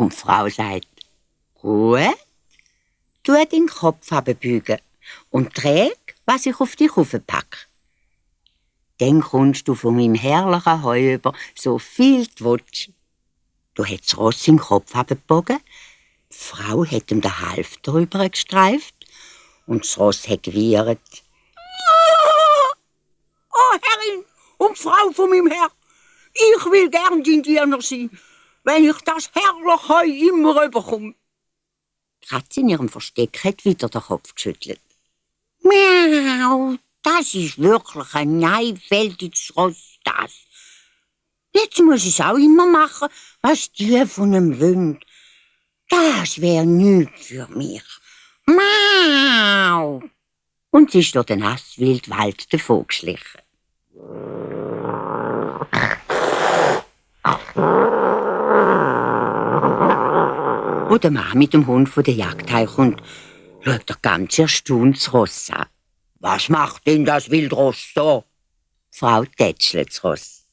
Und die Frau sagt, gut, tu deinen Kopf abbeugen und träg, was ich auf dich packe. Dann kommst du von meinem herrlichen Heu über, so viel du willst. Du hast das Ross im Kopf abgebogen, die Frau hat ihm den Half drüber gestreift und das Ross hat gewirrt. Oh, Herrin und Frau von meinem Herr, ich will gern dein Diener sein, wenn ich das herrliche Heu immer überkomme. Die Katze in ihrem Versteck hat wieder den Kopf geschüttelt. Miau, das ist wirklich ein neifältiges Ross, das. Jetzt muss ich es auch immer machen, was die von ihm wollen. Das wäre nichts für mich. Miau! Und sie ist durch den Nasswildwald davongeschlichen. Wo der Mann mit dem Hund von der Jagd heimkommt, schaut er ganz erstaunt das Ross an. Was macht denn das Wildross da? Die Frau tätschelt das Ross.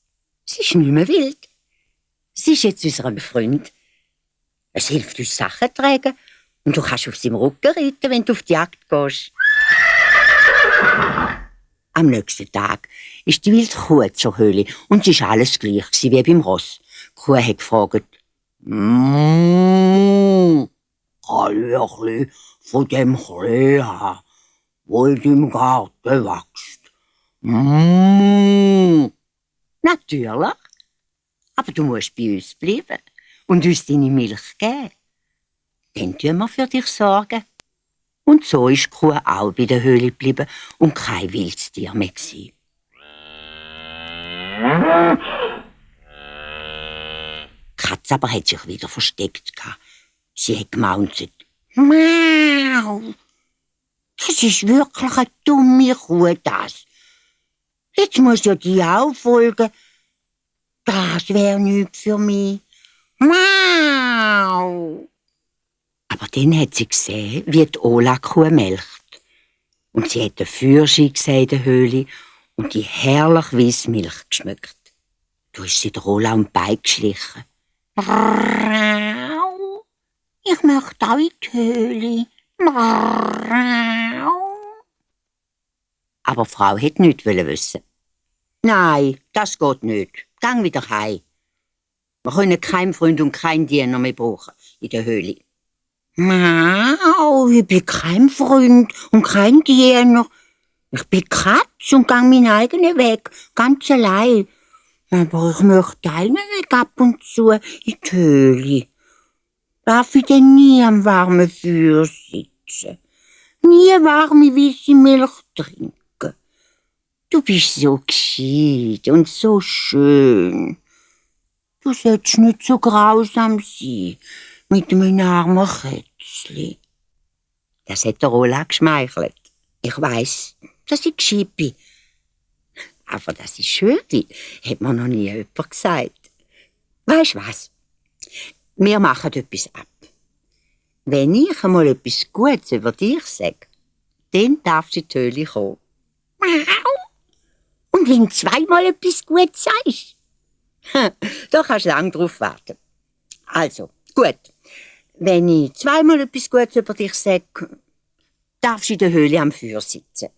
Es ist nicht mehr wild. Es ist jetzt unser Freund. Es hilft uns Sachen zu tragen und du kannst auf seinem Rücken reiten, wenn du auf die Jagd gehst. Am nächsten Tag ist die wilde Kuh zur Höhle und es war alles gleich wie beim Ross. Die Kuh hat gefragt, kann ich ein bisschen von dem Klee haben, wo in deinem Garten wächst? Natürlich, aber du musst bei uns bleiben und uns deine Milch geben. Dann tun wir für dich sorgen. Und so ist die Kuh auch bei der Höhle geblieben und kein wildes Tier mehr gewesen. Die Katze aber hat sich wieder versteckt. Sie hat gemaunzt. Miau! Das ist wirklich eine dumme Kuh, das. Jetzt muss ja die auch folgen. Das wäre nichts für mich. Miau! Aber dann hat sie gesehen, wie die Ola-Kuh melkt. Und sie hat den Feuerschein gesehen in der Höhle und die herrlich weiße Milch geschmeckt. Da ist sie der Ola um die Beine geschlichen. Rau, ich möchte auch in die Höhle. Rau. Aber die Frau wollte nichts wissen. Nein, das geht nicht. Gang wieder heim. Wir können keinen Freund und keinen Diener mehr brauchen in der Höhle. Mau, ich bin kein Freund und kein Diener. Ich bin Katz und gang meinen eigenen Weg, ganz allein. Aber ich möchte deinen Weg ab und zu in die Höhle. Darf ich denn nie am warmen Feuer sitzen? Nie warme, weisse Milch trinken? Du bist so gescheit und so schön. Du sollst nicht so grausam sein mit einem armen Kätzchen. Das hat der Ola geschmeichelt. Ich weiss, dass ich gescheit bin. Aber das ist schön, hat mir noch nie jemand gesagt. Weisst was? Wir machen etwas ab. Wenn ich einmal etwas Gutes über dich sage, dann darfst du in die Höhle kommen. Und wenn du zweimal etwas Gutes sagst, da kannst du lange drauf warten. Also, gut. Wenn ich zweimal etwas Gutes über dich sage, darfst du in der Höhle am Feuer sitzen.